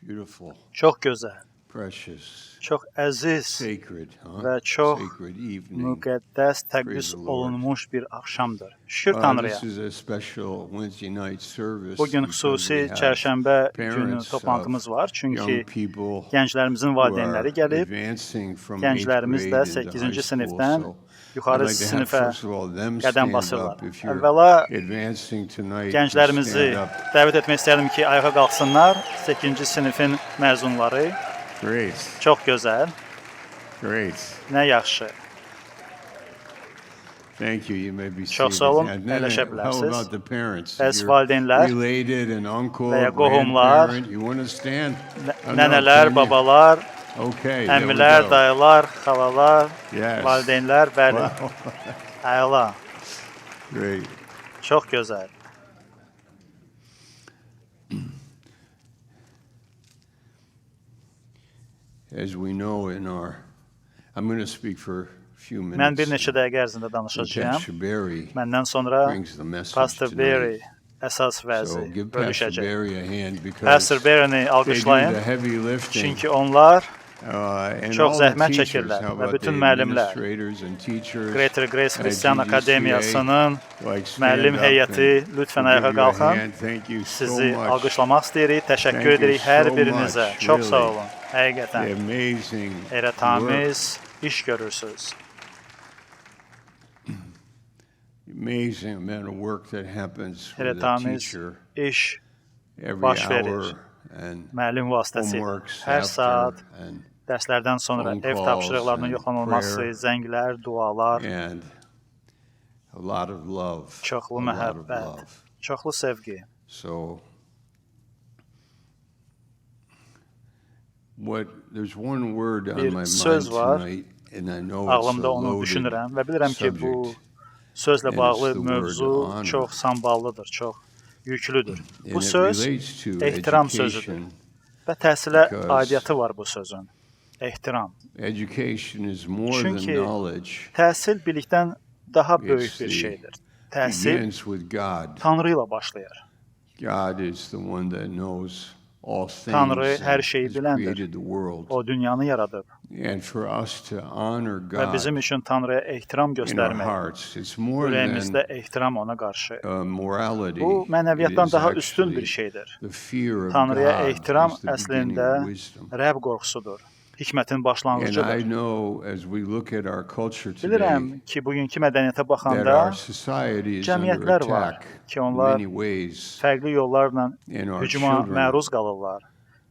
Beautiful, Çox gözəl, precious, çox əziz sacred, huh? və çox Sacred evening. müqəddəs təqdis Praise the Lord. olunmuş bir axşamdır. Şükür Tanrıya. This is a special Wednesday night service Bugün because we xüsusi have çərşənbə günü parents toplantımız of var. Çünki young people gənclərimizin who are valideynləri gəlib, advancing from eighth gənclərimiz də grade into 8-ci high school. sinifdən So yuxarı I'd like to have, sinifə first of all, them qədəm stand basırlar. up. If you're Əvvəla advancing tonight, just gənclərimizi stand up. dəvət etmək istərdim ki, ayağa qalxsınlar. 8-ci sinifin məzunları. Great, Çox gözəl, great. nə yaxşı. Thank you. You may be Çox seated. sağ olun, And then, əyləşə how bilərsiniz. about the parents? If Bəs you're valideynlər related, an uncle, və ya qohumlar, grandparent, you want to stand? Oh, no, nənələr, can you? babalar, Okay, there we əmilər, go. dayılar, xalalar, Yes. valideynlər, bəli. Wow. Əla. Great. Çox gözəl. As we know in our, I'm going to speak for a few Mən bir minutes. neçə dəqiqə ərzində danışacağam. Pastor Barry Məndən sonra brings the message Pastor tonight. Barry əsas So vəzi give Pastor bölüşəcək. Barry a hand because Pastor Barry-ni they do alqışlayın. the heavy lifting. Çünki onlar And çox all the zəhmət teachers, çəkirlər how və about bütün the müəllimlər. administrators and teachers Greater Grace at Christian GGCA, Akademiyasının like stand müəllim up heyəti and lütfən we'll ayağa give you a qalxın. hand. Thank you so Sizi much. alqışlamaq istəyirik. Təşəkkür Thank you edirik hər so birinizə. much, Çox sağ really. olun. Həqiqətən The amazing elə work. təmiz iş görürsüz. Amazing amount of work that happens Elə with a təmiz teacher iş every baş verir. hour and müəllim vasitəsilə. homeworks Hər after saat and dərslərdən sonra phone ev calls tapşırıqlarının and yoxlanılması, prayer. zənglər, dualar, and a lot of love. çoxlu a lot of məhəbbət, love. çoxlu sevgi. So what there's one word on Bir my mind söz var. tonight, and I know it's Ağlımda a onu loaded düşünürəm və bilirəm ki, bu subject. sözlə And it's bağlı the word mövzu honor. çox samballıdır, çox yüklüdür. Bu And it söz relates to ehtiram sözüdür education. və təhsilə because aidiyyatı var bu sözün. Ehtiram. Education is more than Çünki knowledge. təhsil bilikdən daha böyük It's bir the şeydir. Təhsil begins with God. Tanrı ilə başlayır. God is the one that knows all things Tanrı hər and şeyi has biləndir. created the world. O dünyanı yaradıb And for us to honor və God bizim üçün Tanrıya ehtiram in our göstərmək, hearts, it's more than ürəyimizdə ehtiram ona qarşı. morality. Bu It mənəviyyatdan is daha üstün bir actually şeydir. the fear of Tanrıya God ehtiram is the beginning əslində of wisdom. Rəbb qorxusudur. Hikmətin And I başlanğıcıdır. know as we look at our culture today, Bilirəm ki, bugünkü mədəniyyətə that baxanda our society is under cəmiyyətlər var attack ki, in onlar many ways, fərqli yollarla and our hücuma children məruz qalırlar.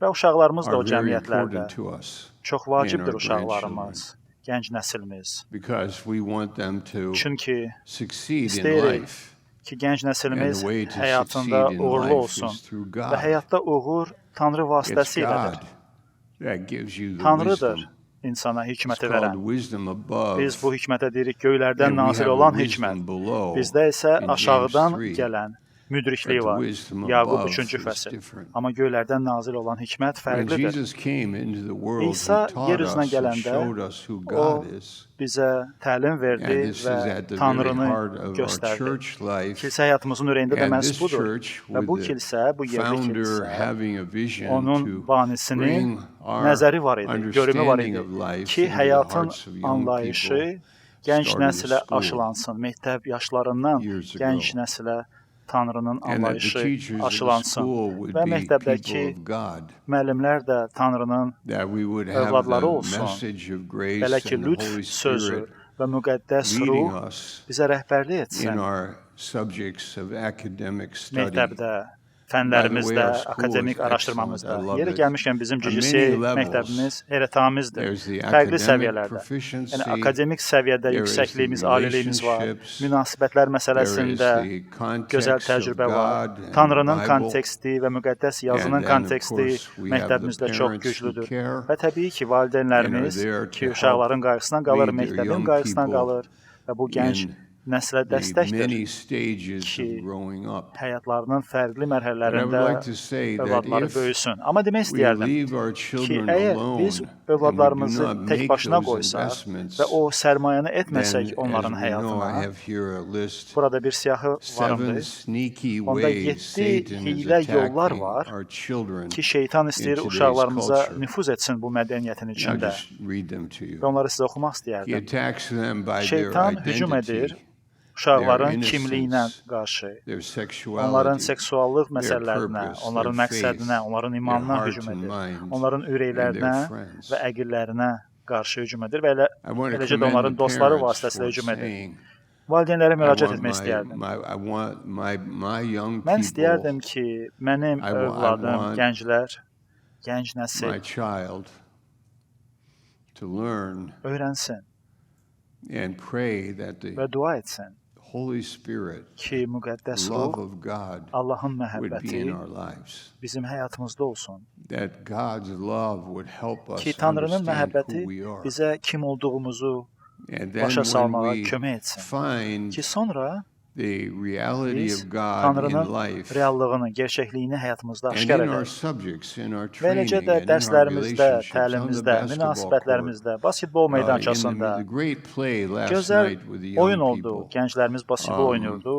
Və uşaqlarımız da o are very cəmiyyətlərdə important to us çox and vacibdir our uşaqlarımız, gənc nəsilimiz. because we want them to Çünki succeed in istəyirik life. ki, gənc And nəsilimiz the way to həyatında succeed in uğurlu life olsun is through və God. həyatda uğur Tanrı It's vasitəsilədir. God that gives you the Tanrıdır wisdom. insana It's hikməti called verən. wisdom above, Biz bu hikmətə deyirik göylərdən and we nazil have a olan wisdom hikmət. below Bizdə isə in James aşağıdan 3. gələn müdriklik But the var. wisdom Yaqub above 3-cü is fəsil. different. Amma göylərdən nazil olan hikmət When fərqlidir. Jesus came into the world, he İsa taught yer üzünə us and gələndə showed us who o God is. bizə təlim And verdi this is və at the very Tanrını heart of our göstərdi. church life. Kilsə həyatımızın ürəyində də And məhz this budur. church, Və with bu the kilsə, bu yerli founder kilsə, having a vision onun to banisinin bring our nəzəri var idi, görümü var understanding idi of life ki, into the həyatın hearts of young people, anlayışı gənc started a nəsilə school aşılansın. Məktəb yaşlarından years gənc ago. nəsilə Tanrının And that the anlayışı teachers of the aşılansın. school would Və be people məktəbdəki of God, müəllimlər də Tanrının that we would have övladları the olsun. message of grace Belə ki, and the lütf Holy sözü Spirit və müqəddəs leading ruh us bizə rəhbərlik in etsin. our subjects of academic study. Məktəbdə, By the way, fənlərimizdə, our school akademik is excellent. I araşdırmamızda. love Yeri it. gəlmişkən bizim On GGC many levels, məktəbimiz heyrətamizdir. there's the Fərqli academic səviyyələrdə. Yəni proficiency, akademik səviyyədə there is the yüksəkliyimiz, aliliyimiz var. relationships, Münasibətlər there is məsələsində the gözəl context of təcrübə var. God and the Tanrının Bible, konteksti və müqəddəs yazının and then, of konteksti course, we have the məktəbimizdə çox parents who güclüdür. care Və təbii ki, and are valideynlərimiz there ki, to help uşaqların qayğısına qalır, lead their məktəbin young qayğısına people qalır və bu gənc in nəslə the dəstəkdir many stages ki, of growing up. həyatlarının fərqli But I would mərhələlərində like to say that övladları if böyüsün. Amma demək we istəyərdim leave our ki, children əgər alone biz and we do övladlarımızı not tək make başına those qoysaq investments, və o sərmayəni etməsək then, as onların we know, I həyatına, have here a list, burada bir siyahı seven varımdır. sneaky Onda ways 7 Satan is hiylə yollar attacking var our children ki, şeytan in istəyir today's uşaqlarımıza culture. nüfuz etsin bu mədəniyyətin And I'll içində. just read them to you. Və onları sizə oxumaq He istəyərdim. attacks them by their Şeytan hücum identity, edir their uşaqların kimliyinə innocence, qarşı, their onların sexuality, seksuallıq their məsələlərinə, purpose, onların their faith, məqsədinə, onların their imanına heart hücum and edir, mind, onların and their ürəklərinə friends. və əqillərinə qarşı hücum edir və elə, I want to eləcə də commend onların the dostları parents vasitəsilə for hücum edir. saying, Valideynlərə I müraciət want etmək my, istəyərdim. my, I want my, my young Mən people, istəyərdim ki, mənim I övladım, want gənclər, gənc nəsil my child to learn öyrənsin and pray that the və dua etsin Holy Spirit, ki, müqəddəs love ruh, of God, Allahın would be məhəbbəti in our lives. bizim həyatımızda olsun. That God's love would help Ki, us Tanrının understand who məhəbbəti we are. bizə kim olduğumuzu And then başa when salmağa we kömək etsin. find Ki, sonra the reality biz of God in Tanrının life reallığını, gerçəkliyini həyatımızda and aşkar in our edək. subjects, in our Və training, eləcə də and in our dərslərimizdə, relationships, on the təlimimizdə, basketball court, münasibətlərimizdə, basketbol in the, meydançasında the great play last gözəl night with the oyun young oldu. people, Gənclərimiz basketbol oynayırdı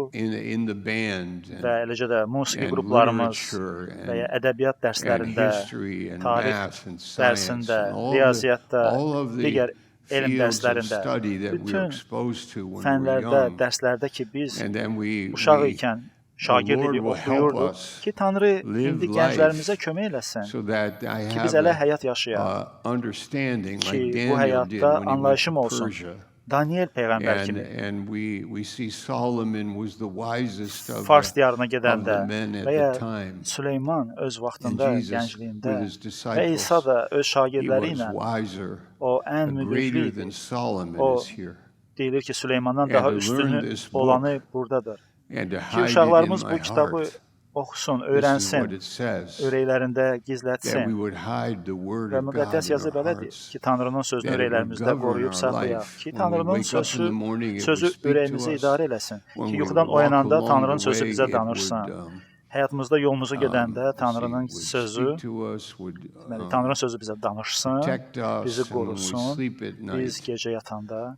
in the band və and, eləcə də musiqi and qruplarımız literature və ya and, ədəbiyyat and dərslərində, history and tarix math and science dərsində, and riyaziyyatda, all of the digər elm fields of dərslərində, study that we're bütün exposed to when we're fənlərdə, young. dərslərdə ki, biz And then uşaq we ikən the şagird Lord idik, will help oxuyurduq us ki, Tanrı live indi life gənclərimizə kömək eləsin so that I ki, biz have elə a, həyat yaşayaq understanding ki, like bu Daniel did həyatda when he went to anlayışım olsun. Persia. Daniel peyğəmbər And kimi and we see Solomon was the wisest of Fars the diyarına of the gedəndə men at və ya the time. Süleyman öz And vaxtında, Jesus with gəncliyində his və disciples, İsa da öz he şagirdləri was ilə wiser, o ən müdrikli greater idi. than Solomon O is here. deyilir ki, Süleymandan And daha to learn üstünü this book olanı buradadır. and to Ki hide it in uşaqlarımız bu my kitabı heart. oxusun, This is what öyrənsin, it says, ürəklərində that we gizlətsin. would hide the word Və of God müqəddəs in yazı our belə deyir hearts, ki, Tanrının sözünü that it would ürəklərimizdə govern qoruyub our saxlayaq. life. Ki, When we Tanrının wake up in the sözü, morning, it would sözü speak to ürəyimizi us. idarə eləsin. When Ki, we yuxudan walk oyananda along Tanrının the sözü way, bizə it would danışsın. Həyatımızda yolumuzu gedəndə let's see, Tanrının would sözü, speak to us, would deməli, Tanrının sözü bizə danışsın, protect bizi us, and when we qorusun. sleep at Biz night, gecə yatanda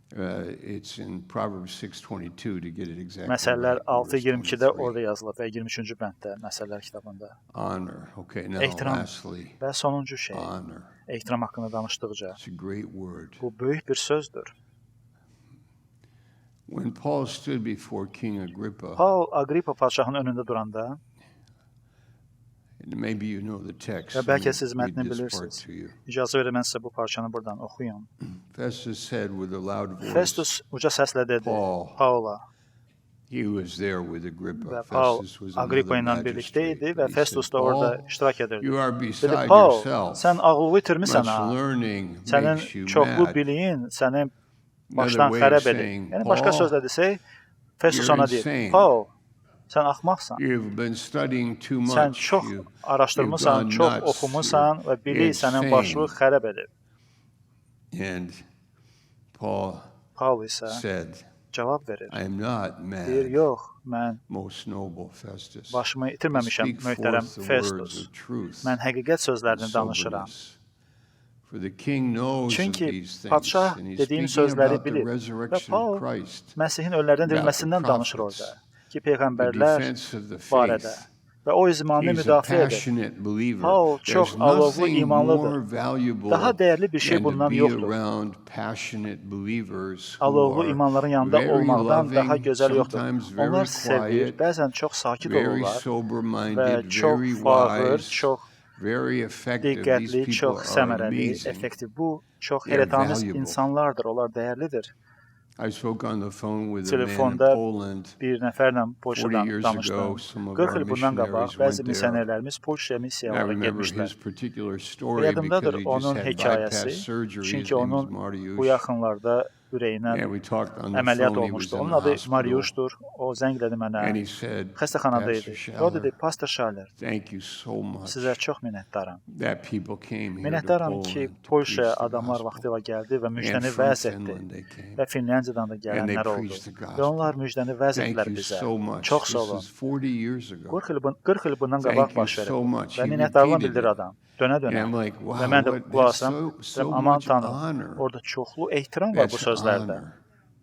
it's in Proverbs 6:22 to get it exactly Məsəllər right, or verse 6:22-də 23. orada yazılıb və 23-cü bənddə Məsəllər kitabında. Honor. Okay, now Ehtiram lastly, və sonuncu şey, honor. ehtiram haqqında danışdıqca It's a great word. bu böyük bir sözdür. When Paul stood before King Agrippa, Paul Aqripa padşahının önündə duranda and maybe you know the text, və let bəlkə me siz read mətni this part bilirsiniz. to you. İcazə verin mən sizə bu parçanı buradan oxuyum. Festus said with a loud voice, Festus uca səslə dedi Paul, Paula he was there with Agrippa. və Paul Festus was Aqripa another ilə birlikdə magistrate, idi but və he said, Festus da orada Paul, iştirak edirdi. you are Dedi, beside Paul, yourself. sən ağlını itirmisən Much ha. learning Sənin makes you çoxlu mad. biliyin səni Another başdan way of xərab edir. saying, Yəni başqa Paul, sözlə desək, Festus you're ona deyir, insane. Paul, sən axmaqsan. You've been studying too Sən much. çox You've araşdırmısan, gone çox nuts. You're oxumusan və bilik sənin insane. başını xərab edib. And Paul Paul isə said, cavab verir. I am not Deyir, mad, yox, mən most noble Festus. başımı I itirməmişəm, speak möhtərəm forth the words Festus. of truth Mən həqiqət and sözlərini danışıram. soberness. For the king knows of Çünki these things, padşah and he's dediyim speaking sözləri about the bilir. Və resurrection of Paul Christ, Məsihin ölülərdən about the dirilməsindən danışır prophets, orada ki, the peyğəmbərlər defense of the barədə faith. və o imanı He's a müdafiə edir. passionate believer. Paul çox There's alovlu nothing imanlıdır. more valuable Daha dəyərli bir şey than to bundan be yoxdur. around passionate believers who Alovlu are imanların yanında very olmaqdan daha loving, gözəl yoxdur. sometimes very Onlar sevir, quiet, bəzən çox sakit very olurlar və sober-minded, çox very fağır, wise, çox very effective. These diqqətli, people çox are səmərəli, amazing. effektiv. Bu çox They are heyrətamiz valuable. insanlardır, onlar dəyərlidir. I spoke on the phone with a man in Telefonda Poland bir nəfərlə 40 Polşadan years ago. danışdım. Some of 40 our il bundan qabaq missionaries bəzi went there. missionerlərimiz Polşaya And I missiyalara remember getmişlər. his particular Və story because yadımdadır he just onun had bypass hekayəsi, surgery. His çünki name was onun bu Mariusz. yaxınlarda ürəyindən And we talked on the əməliyyat phone. He was olmuşdu. in Onun the adı hospital. Mariuşdur. O zəng elədi mənə. And he said, Xəstəxanada Pastor idi. O dedi, Schaller, Pastor Schaller, thank you so much sizə çox minnətdaram. that people came here to Minnətdaram ki, Poland to preach Polşaya the adamlar gospel. vaxtilə gəldi və And müjdəni from vəz etdi. Finland they came. Və Finlandiyadan da And they gələnlər oldu. preached the Və gospel. onlar müjdəni vəz Thank etdilər you bizə. so much. Çox sağ This olun. is 40 years ago. 40 il bundan qabaq Thank you baş verib. so much. Və He minnətdarlığını repeated bildirir it. adam. Dönə-dönə. And I'm like, Və wow, mən də what, qulaq that's asıram. so, Deyirəm, so aman much tanrım, honor. orada çoxlu ehtiram var bu That's sözlərdə. honor.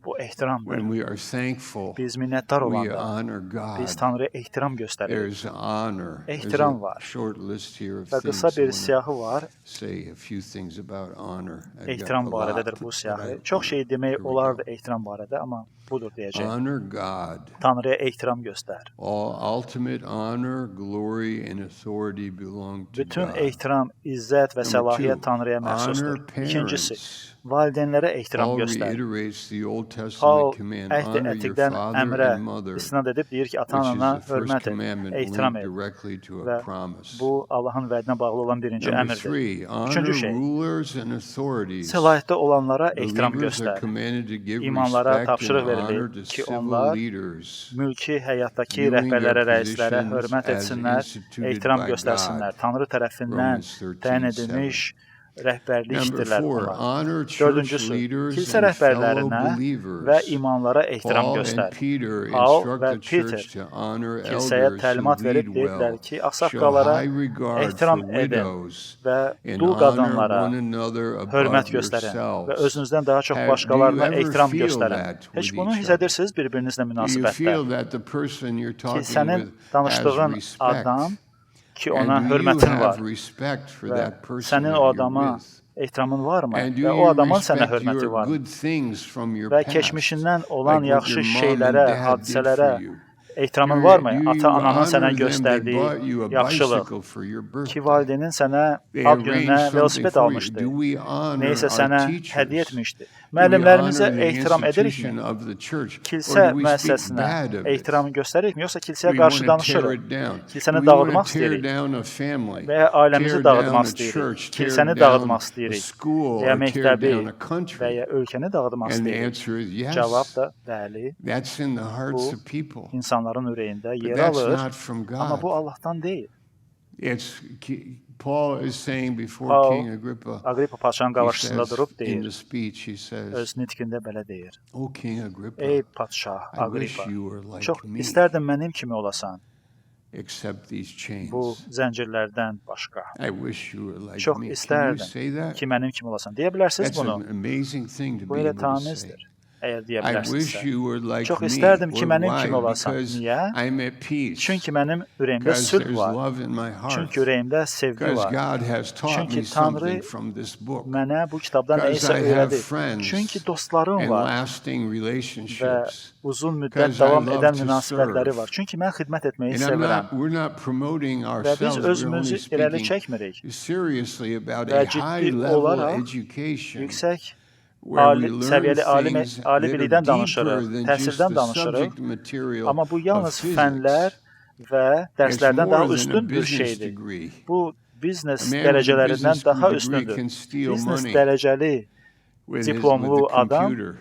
Bu ehtiramdır. When we are thankful, Biz minnətdar we olanda honor biz God. Tanrıya ehtiram göstəririk. There's honor. There's Ehtiram a var. short list here of Və things. qısa I bir wanna siyahı var. say a few things about honor. I've got Ehtiram a barədədir lot, bu but siyahı. I Çox wanna, şey demək here we go. olardı ehtiram barədə, amma budur deyəcəyim. Honor God. Tanrıya ehtiram göstər. All ultimate honor, glory, and authority belong to Bütün God. ehtiram, izzət və Number səlahiyyət two, Tanrıya məxsusdur. honor İkincisi, parents. valideynlərə ehtiram Paul göstər. reiterates the Old Paul Testament command, Əhd-i honor your Ətiqdən father əmrə and mother, istinad edib deyir ki, which is ata-anana the first hörmət et, commandment ehtiram linked et. directly to a Və promise. bu Allahın vədinə bağlı olan birinci Number əmrdir. three, Üçüncü honor şey, rulers and authorities. səlahiyyətdə olanlara ehtiram Believers are göstər. commanded to give İmanlara respect and tapşırıq honor verilir to ki, civil onlar leaders, mülki həyatdakı viewing their rəhbərlərə, rəislərə positions hörmət as etsinlər, instituted ehtiram by God. göstərsinlər. Tanrı tərəfindən Romans təyin 13:7. edilmiş Number rəhbərlikdirlər four, onlar. honor church Dördüncüsü, leaders kilsə and fellow rəhbərlərinə və believers. imanlara ehtiram Paul and göstər. Peter Paul instruct və the church Peter to honor kilsəyə elders who təlimat verib lead deyiblər well, ki, show ağsaqqallara high regard for ehtiram edin widows, və and dul honor qadınlara one another above hörmət göstərin və yourselves. özünüzdən daha çox Do you başqalarına ever ehtiram feel göstərin. that Heç with bunu each hiss other? edirsiniz birbirinizlə Do you münasibətdə feel that the person you're ki, talking sənin with has danışdığın respect? adam ki, And ona do you hörmətin have var respect for və that person sənin that o you're adama with? ehtiramın varmı And do və o you adamın sənə respect hörməti your varmı? good things from your Və past, keçmişindən olan like what yaxşı your mom and şeylərə, dad did for hadisələrə you? ehtiramın Do varmı? you Ata-ananın honor sənə them? They göstərdiyi bought you a yaxşılıq bicycle for your ki, birthday. valideynin sənə They ad gününə arranged something velosiped for you. almışdı. Do we honor Neysə our sənə hədiyyə teachers? etmişdi. Do we honor Müəllimlərimizə the ehtiram edirikmi? institution of the church, or Kilsə do we speak müəssisəsinə bad of it? ehtiram göstəririkmi, yoxsa kilsəyə We qarşı want to tear danışırıq? it down. Kilsəni We want dağıtmaq to tear istəyirik down a family, və ya ailəmizi tear down dağıtmaq a istəyirik, church, tear kilsəni down dağıtmaq a istəyirik school, və ya or tear məktəbi down a və country. ya ölkəni dağıtmaq And the istəyirik. answer is Cavab yes. da bəli, That's in the hearts bu of people. insanların ürəyində But yer that's alır, not from amma bu God. Allahdan deyil. It's Paul is saying before Paul King Agrippa, Aqripa padşahın he qarşısında says durub in deyir, the speech, he says, öz nitqində belə deyir. "O King Agrippa, Ey padşah I wish Aqripa, you were like çox me, istərdim mənim kimi olasan except these bu chains. zəncirlərdən başqa. I wish you were like Çox me." Can you istərdim say that? ki, mənim kimi olasan. Deyə bilərsiniz That's bunu. an amazing thing to Bu be elə able to say. tamizdir. Əgər deyə I wish bilərsinizsə. you were like Çox me. istərdim ki, Well, mənim why? kimi olasan. Because Niyə? I'm at peace. Çünki mənim ürəyimdə Because sülh there's var. love in my heart. Çünki ürəyimdə sevgi Because var. God has taught Çünki me Tanrı something from this book. mənə bu kitabdan Because nəyisə I have öyrədib. friends Çünki dostlarım and var lasting və relationships. uzun müddət Because I davam love edən to münasibətləri serve. var. Çünki mən xidmət etməyi And I'm sevirəm. not, we're not promoting Və biz ourselves. We're only özümüzü irəli speaking çəkmirik seriously about və a high ciddi level olaraq education yüksək where we ali learn səviyyəli ali, things ali that are bilikdən deeper danışırıq, than just təhsildən the danışırıq. subject material Amma bu of yalnız physics. fənlər və It's dərslərdən daha more than a üstün bir business şeydir. degree. Bu A biznes man with a dərəcələrindən business daha degree üstündür. can steal Biznes money dərəcəli with the diplomlu adam computer.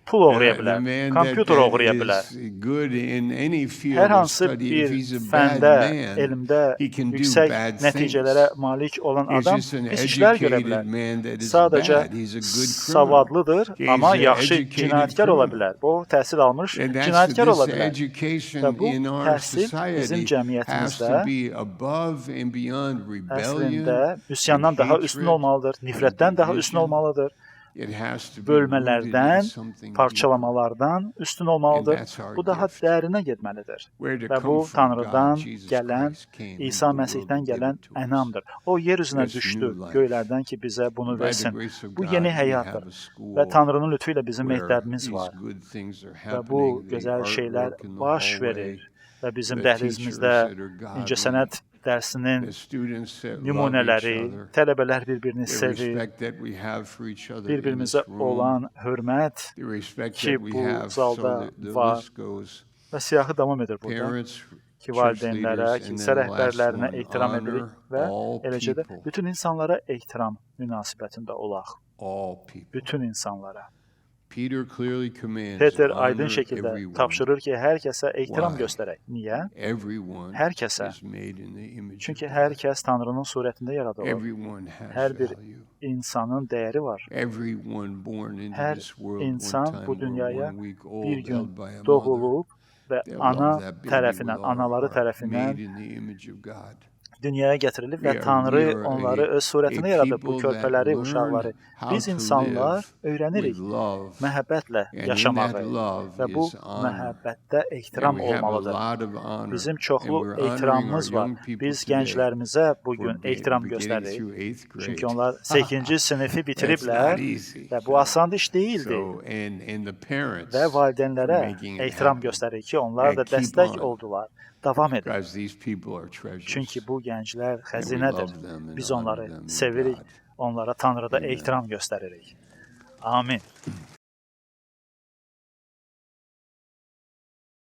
pul oğraya The bilər, man that, kompüter that oğraya bilər. is good in any field Hər of hansı study, if bir he's a bad fəndə, man, elmdə he can do yüksək bad nəticələrə things. malik olan He's adam just an pis işlər görə educated bilər. man that is Sadəcə bad. He's a good criminal. savadlıdır, He's amma an yaxşı educated cinayətkar ola criminal. bilər. Bu təhsil almış And that's cinayətkar ola this bilər. Və education bu in our təhsil bizim society has to cəmiyyətimizdə be above and beyond rebellion əslində and üsyandan daha üstün hatred olmalıdır, and nifrətdən daha üstün division. olmalıdır, It has to be rooted in bölmələrdən, something deeper. parçalamalardan üstün And olmalıdır. that's our Bu daha gift. dərinə getməlidir. Where to Və come bu from God, Tanrıdan Jesus gələn, Christ came into İsa the world to Məsihdən give gələn it to us. ənamdır. O yer üzünə This new düşdü life. göylərdən ki bizə bunu By the versin. grace of Bu God, yeni we have həyatdır. a Və school Tanrının lütfü ilə bizim where məktəbimiz these var. good things are Və bu happening, the gözəl şeylər artwork in the baş hallway, verir və bizim the teachers dəhlizimizdə that are godly, incəsənət dərsinin the students that love each nümunələri, other, tələbələr bir-birini the sevir, respect that we have for each other in this bir-birimizə room, olan hörmət the respect ki that we bu have, so zalda the var list goes. və siyahı davam edir burada. Parents, Ki church valideynlərə, leaders, and kilsə then the last rəhbərlərinə one, ehtiram edirik honor və all eləcə də people, bütün insanlara ehtiram münasibətində olaq. all people. Bütün insanlara. Peter clearly commands, Peter aydın honor şəkildə everyone. Tapşırır ki, hər kəsə ehtiram Why? Göstərək. Niyə? Everyone Hər kəsə. Is made in the image Çünki of hər God. kəs Tanrının surətində yaradılıb. Everyone has Hər bir value. İnsanın dəyəri var. Everyone born into Hər this world one insan time bu or dünyaya 1 week bir old, gün held by a mother. Doğulub və They'll ana love that baby with tərəfindən, all their anaları heart, tərəfindən made in the image of God. Dünyaya gətirilib və We are, Tanrı we are onları a, öz surətində a yaradıb, bu people that körpələri, learn uşaqları. how Biz to insanlar live with öyrənirik love, məhəbbətlə and in that yaşamağı love və bu is honor. məhəbbətdə And ehtiram we have a olmalıdır. lot of honor, Bizim and çoxlu we're honoring our ehtiramımız var. young people Biz today gənclərimizə bu for gün ehtiram getting göstəririk. through eighth Çünki grade. onlar 8-ci sinifi That's bitiriblər not easy. və bu asan iş deyildi. So, and the parents Və for valideynlərə making it ehtiram happen. Göstəririk ki, onlar And da keep dəstək on. oldular. Davam edin. Guys, these people are treasures. Çünki bu gənclər And we xəzinədir. love them and Biz honor onları them in sevirik, God. Onlara Tanrıda Amen. Ehtiram göstəririk. Amin.